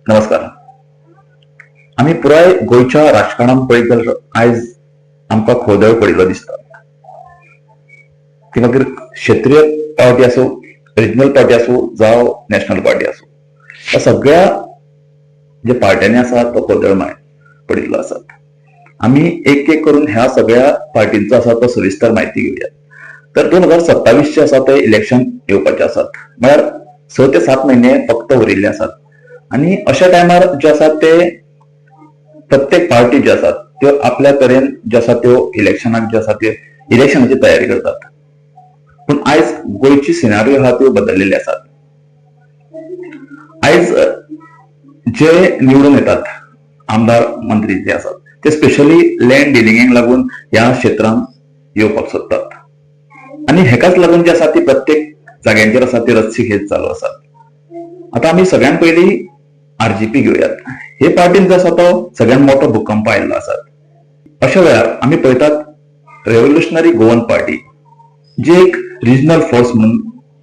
नमस्कार. आमी पुराय गोंयच्या राजकारणान पळयत जाल्यार आयज आमकां खोदळ पडिल्लो दिसता. ती मागीर क्षेत्रीय पार्टी आसूं, रिजनल पार्टी आसूं जावं नॅशनल पार्टी आसूं, ह्या सगळ्या जे पार्ट्यांनी आसा तो खोदळ पडिल्लो आसा. आमी एक एक करून ह्या सगळ्या पार्टींचो आसा तो सविस्तर म्हायती घेवया. तर 2027 चे आसा ते इलेक्शन येवपाचे आसात, म्हळ्यार 6 ते 7 म्हयने फक्त उरिल्ले आसात. आनी अशा टायमार जे आसात ते प्रत्येक पार्टी ज्यो आसात त्यो आपल्या तरेन ज्यो आसा त्यो इलेक्शनाक ज्यो आसा त्यो इलेक्शनाची तयारी करतात. पूण आयज गोंयची सिनारियो आहा त्यो बदललेली आसात. आयज जे निवडून येतात आमदार, मंत्री जे आसात ते स्पेशली लँड डिलिंगेक लागून ह्या क्षेत्रांत येवपाक सोदतात आनी हेकाच लागून जे आसा ती प्रत्येक जाग्यांचेर आसा ती रस्सी खेच चालू आसात. आता आमी सगळ्यात पयलीं आरजीपी घेवयात. हे पार्टीन जो आसा तो सगळ्यात मोठो भूकंप आयिल्लो आसा. अशा वेळार आमी पळयतात रेव्होल्युशनरी गोवन पार्टी जी एक रिजनल फोर्स म्हणून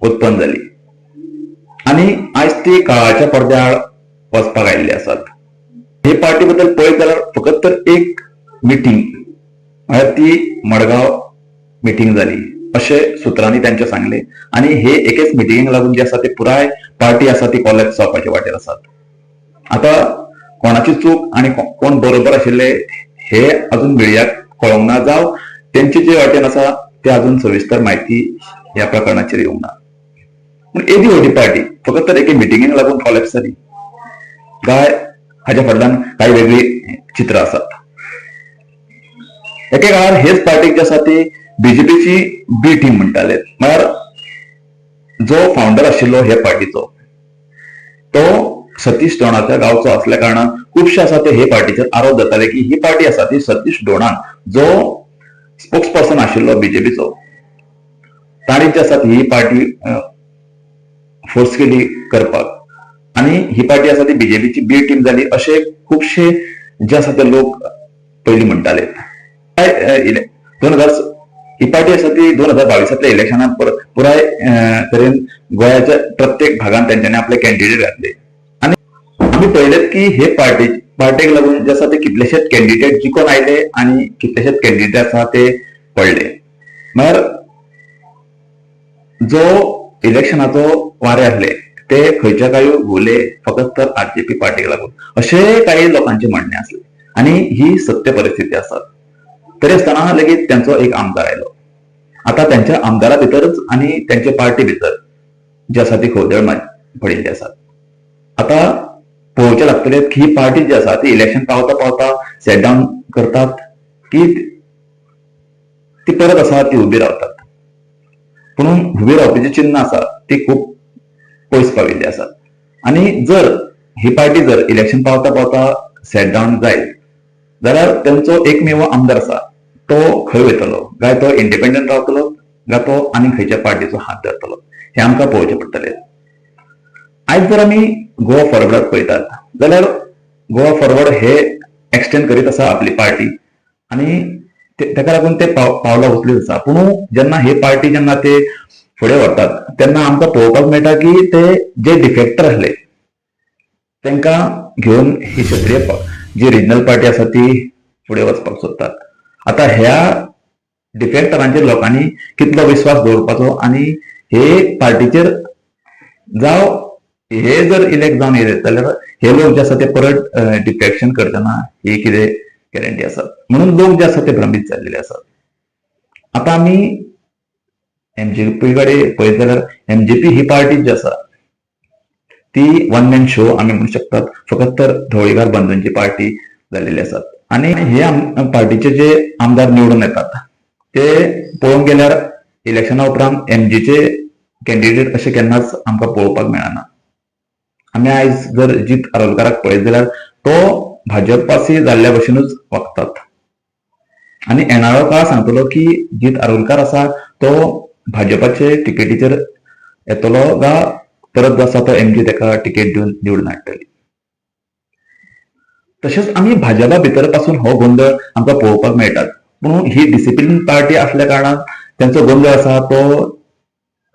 उत्पन्न जाली आनी आयज ती काळाच्या पडद्या आड वचपाक आयिल्ली आसात. हे पार्टी बद्दल पळयत जाल्यार फकत तर एक मिटींग, म्हळ्यार ती मडगांव मिटींग जाली अशें सुत्रांनी तांचे सांगले आनी हे एकेच मिटिंगेक लागून जे आसा ते पुराय पार्टी आसा ती कोलॅप्स जावपाच्या वाटेर आसात. आता कोणाची चूक आनी कोण बरोबर आशिल्ले हे अजून मिडियाक कळोंक ना, जावं तेंचे जे वाटेन आसा ते अजून सविस्तर म्हायती ह्या प्रकरणाचेर येवंक ना. पूण येदी व्हडली पार्टी फकत तर एके मिटिंगेक लागून कोलॅप्स जाली काय हाच्या फाटल्यान कांय वेगळी चित्रां आसात? एके काळार हेच पार्टीक जे आसा ती बीजेपीची बी टीम म्हणटाले. म्हळ्यार जो फाउंडर आशिल्लो हे पार्टीचो तो सतीश दोणाच्या गांवचो असल्या कारणान खुबशे आसा ते हे पार्टीचेर आरोप जाताले की ही पार्टी आसा ती सतीश डोणान जो स्पोक्स पर्सन आशिल्लो बीजेपीचो ताणी जी आसा ती ही पार्टी फोर्स केली करपाक आनी ही पार्टी आसा ती बीजेपीची बी टीम जाली अशे खुबशे जे आसा ते लोक पयलीं म्हणटाले. 2000 ही पार्टी आसा ती 2022तल्या इलेक्शनात पुराय तरेन गोंयाच्या प्रत्येक भागान तेंच्यांनी आपले कॅन्डिडेट घातले आनी आमी पळयलेत की हे पार्टीक लागून जे आसा ते कितलेशेच कॅन्डिडेट जिखून आयले आनी कितलेशेच कॅन्डिडेट आसा ते पडले. म्हळ्यार जो इलेक्शनाचो वारे आसले ते खंयच्या काय घुले फकत तर आरजीपी पार्टीक लागून अशें काही लोकांचे म्हणणें आसलें आनी ही सत्य परिस्थिती आसा. तरी आसतना लेगीत त्यांचो एक आमदार आयलो. आता त्यांच्या आमदारा भितरच आनी त्यांचे पार्टी भितर जी आसा ती खवदळ पडिल्ली आसात. आता पळोवचें लागतलें की ही पार्टी जी आसा ती इलेक्शन पावता पावता सेट डावन करतात की ती परत आसा ती उबी रावतात. पूण उबी रावपाची चिन्ह आसा ती खूब पयस पाविल्ली आसात आनी जर ही पार्टी जर इलेक्शन पावता पावता सेट डावन जायत जाल्यार तेंचो एकमेव आमदार आसा तो खंय वयतलो? काय तो इंडिपेंडंट रावतलो काय तो आनी खंयच्या पार्टीचो हात धरतलो हें आमकां पळोवचें पडटलें. आयज जर आमी गोवा फॉरवर्डाक पळयतात जाल्यार गोवा फॉरवर्ड हे एक्सटेंड करीत आसा आपली पार्टी आनी तेका लागून ते पावलां उचलीत आसा. पूण जेन्ना ही पार्टी जेन्ना ते फुडें व्हरतात तेन्ना आमकां पळोवपाक मेळटा की ते जे डिफेक्टर आसले तांकां घेवन ही क्षत्रीय जी रिजनल पार्टी आसा ती फुडें वचपाक सोदतात. आता ह्या डिफेक्टरांचेर लोकांनी कितलो विस्वास दवरपाचो आनी हे पार्टीचेर जावं हे जर इलेक्ट जावन येयले जाल्यार हे लोक जे आसा ते परत डिफेक्शन करतना ही कितें गॅरंटी आसा? म्हणून लोक जे आसा ते भ्रमीत जाल्लेले आसात. आता आमी एमजीपी कडेन पळयत जाल्यार एमजीपी ही पार्टी जी आसा ती वन मॅन शो आमी म्हणू शकतात. फकत तर ढवळीकार बंधूंची पार्टी जाल्लेली आसात आनी हे पार्टीचे जे आमदार निवडून येतात ते पळोवंक गेल्यार इलेक्शना उपरांत एमजीचे कॅन्डिडेट अशे केन्नाच आमकां पळोवपाक मेळना. आमी आयज जर जीत आरोलकाराक पळयत जाल्यार तो भाजपासी जाल्ल्या भशेनूच वागतात आनी येणारो काळ सांगतलो की जीत आरोलकार आसा तो भाजपाचे तिकेटीचेर येतलो गा परत जो आसा तो एमजी तेका तिकेट दिवन निवडून हाडटली. तशेंच आमी भाजपा भितर पासून हो गोंदळ आमकां पळोवपाक मेळटात. पूण ही डिसिप्लीन पार्टी असल्या कारणान तेंचो गोंदळ आसा तो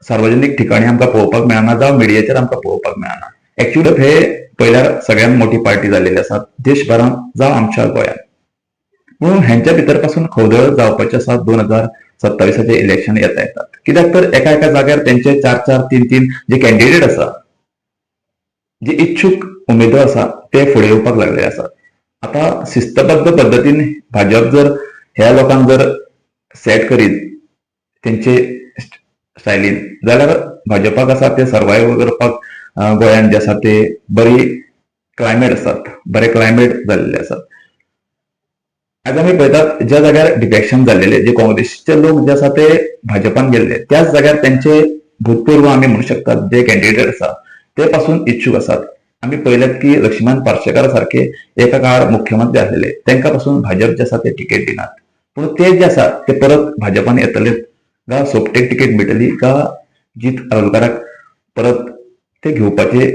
सार्वजनीक ठिकाणी आमकां पळोवपाक मेळना जावं मिडियाचेर आमकां पळोवपाक मेळना. एक्चुअली हे पळयल्यार सगळ्यांत मोठी पार्टी जाल्लेली आसा देशभरांत जावं आमच्या गोंयांत. म्हणून हेंच्या भितर पासून खवदळ जावपाचे आसा 2027 इलेक्शन येता येतात. कित्याक तर एका एका जाग्यार तेंचे 4 4 3 3 जे कॅन्डिडेट आसा, जे इच्छूक उमेदवार आसा ते फुडें येवपाक लागले आसात. आतां शिस्तबद्ध पद्दतीन भाजप जर ह्या लोकांक जर सेट करीत तेंचे स्टायलीन जाल्यार भाजपाक आसा ते सर्वायव करपाक गोंयांत जे आसा ते बरी क्लायमेट आसात, बरे क्लायमेट जाल्ले आसात. आयज आमी पळयतात ज्या जाग्यार डिफेक्शन जाल्लेले, जे काँग्रेसीचे लोक जे आसा ते भाजपान गेल्ले, त्याच जाग्यार तेंचे भूतपूर्व आमी म्हणू शकतात जे कॅन्डिडेट आसा ते पासून इच्छूक आसात. आमी पळयल्यात की लक्ष्मण पार्सेकार सारखे एका काळार मुख्यमंत्री आसलेले, तांकां पासून भाजप जे आसा ते तिकेट दिनात. पूण ते जे आसा ते परत भाजपान येतले का सोपटेक तिकेट मेळटली का जीत आरोलकाराक परत ते घेवपाचे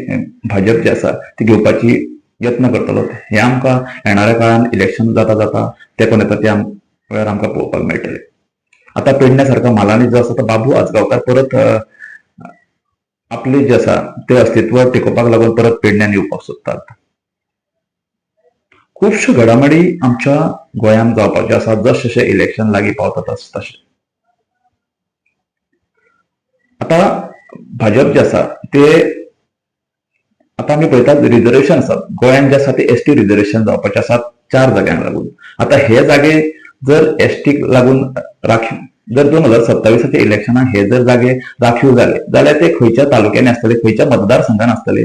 भाजप जे आसा ते घेवपाची यत्न करतलो, हे आमकां येणाऱ्या काळान इलेक्शन जाता जाता ते कोण येता त्या वेळार आमकां पळोवपाक मेळटले. आतां पेडण्या सारका म्हालांनी जो आसा तो बाबू आजगांवकार परत आपले जे आसा ते अस्तित्व टिकोवपाक लागून परत पेडण्यान येवपाक सोदतात. खुबश्यो घडामोडी आमच्या गोंयांत जावपाच्यो आसात जशें जशें इलेक्शन लागीं पावता तशें. आतां भाजप जे आसा ते आतां आमी पळयतात रिजर्वेशन आसात गोंयांत जे आसा ते एसटी रिजर्वेशन जावपाचे आसात 4 जाग्यांक लागून. आतां हे जागे जर एसटीक लागून राखीव जर 2027 इलेक्शनाक हे जर जागे राखीव जाले जाल्यार ते खंयच्या तालुक्यांनी आसतले, खंयच्या मतदारसंघान आसतले,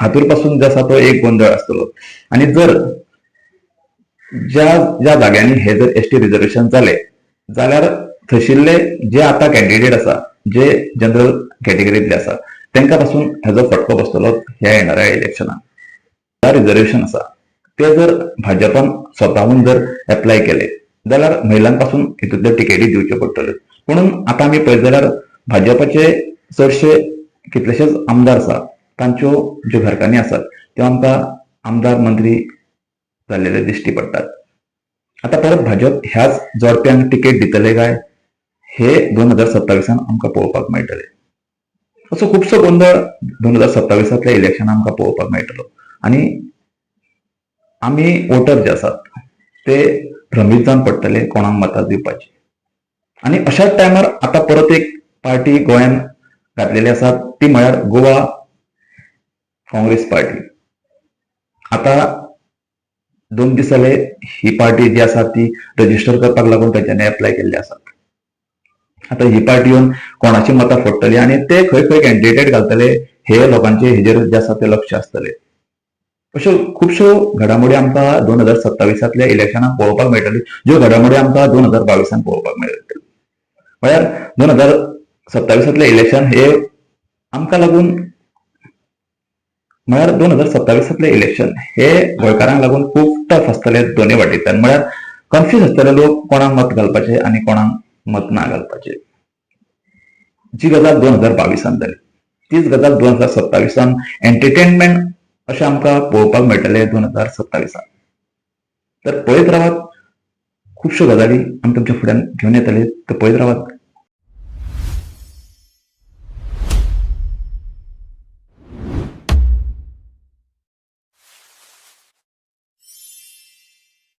हातूर पासून जे आसा तो एक गोंदळ आसतलो. आनी जर ज्या ज्या जाग्यांनी हे जर एसटी रिजर्वेशन जाले जाल्यार थंयशिल्ले जे आतां कॅन्डिडेट आसा जे जनरल कॅटेगरींतले आसा तांकां पासून हेजो फटको बसतलो ह्या येणाऱ्या इलेक्शनाक. रिजर्वेशन आसा ते जर भाजपान स्वताहून जर एप्लाय केले जाल्यार महिलां पासून हितूंतल्यो टिकेटी दिवच्यो पडटल्यो. म्हणून आतां आमी पळयत जाल्यार भाजपाचे चडशे कितलेशेच आमदार आसा तांच्यो ज्यो घरकान्नी आसात त्यो आमकां आमदार मंत्री जाल्लेले दिश्टी पडटात. आतां परत भाजप ह्याच जोडप्यांक तिकेट दितले काय हे 2027 आमकां पळोवपाक मेळटले. असो खुबसो गोंदळ 2027 इलेक्शनाक आमकां पळोवपाक मेळटलो आनी आमी वोटर जे आसात ते भ्रमीत जावन पडटले कोणाक मतां दिवपाची. आनी अशाच टायमार आतां परत एक पार्टी गोंयांत घातलेली आसा ती म्हळ्यार गोवा काँग्रेस पार्टी. आतां 2 दीस जाले ही पार्टी जी आसा ती रजिस्टर करपाक लागून तेंच्यांनी एप्लाय केल्ले आसात. आतां ही पार्टी येवन कोणाची मतां फोडटली आनी ते खंय खंय कॅन्डिडेट घालतले हे लोकांचे हेजेर जे आसा ते लक्ष आसतले. अश्यो खुबश्यो घडामोडी आमकां 2027 इलेक्शनाक पळोवपाक मेळटली, ज्यो घडामोडी आमकां 2022 पळोवपाक मेळटल्यो. म्हळ्यार 2027 इलेक्शन हे आमकां लागून म्हळ्यार 2027 इलेक्शन हे गोंयकारांक लागून खूब टफ आसतले दोनूय वाटेंतल्यान. म्हळ्यार कन्फ्यूज आसतले लोक कोणाक मत घालपाचें आनी कोणाक मत ना घालपाचें. जी गजाल 2022 जाली तीच गजाल 2027 एंटरटेनमेंट अशें आमकां पळोवपाक मेळटलें 2027. तर पळयत रावात, खुबश्यो गजाली आमी तुमच्या फुड्यान घेवन येतले. तर पळयत रावात.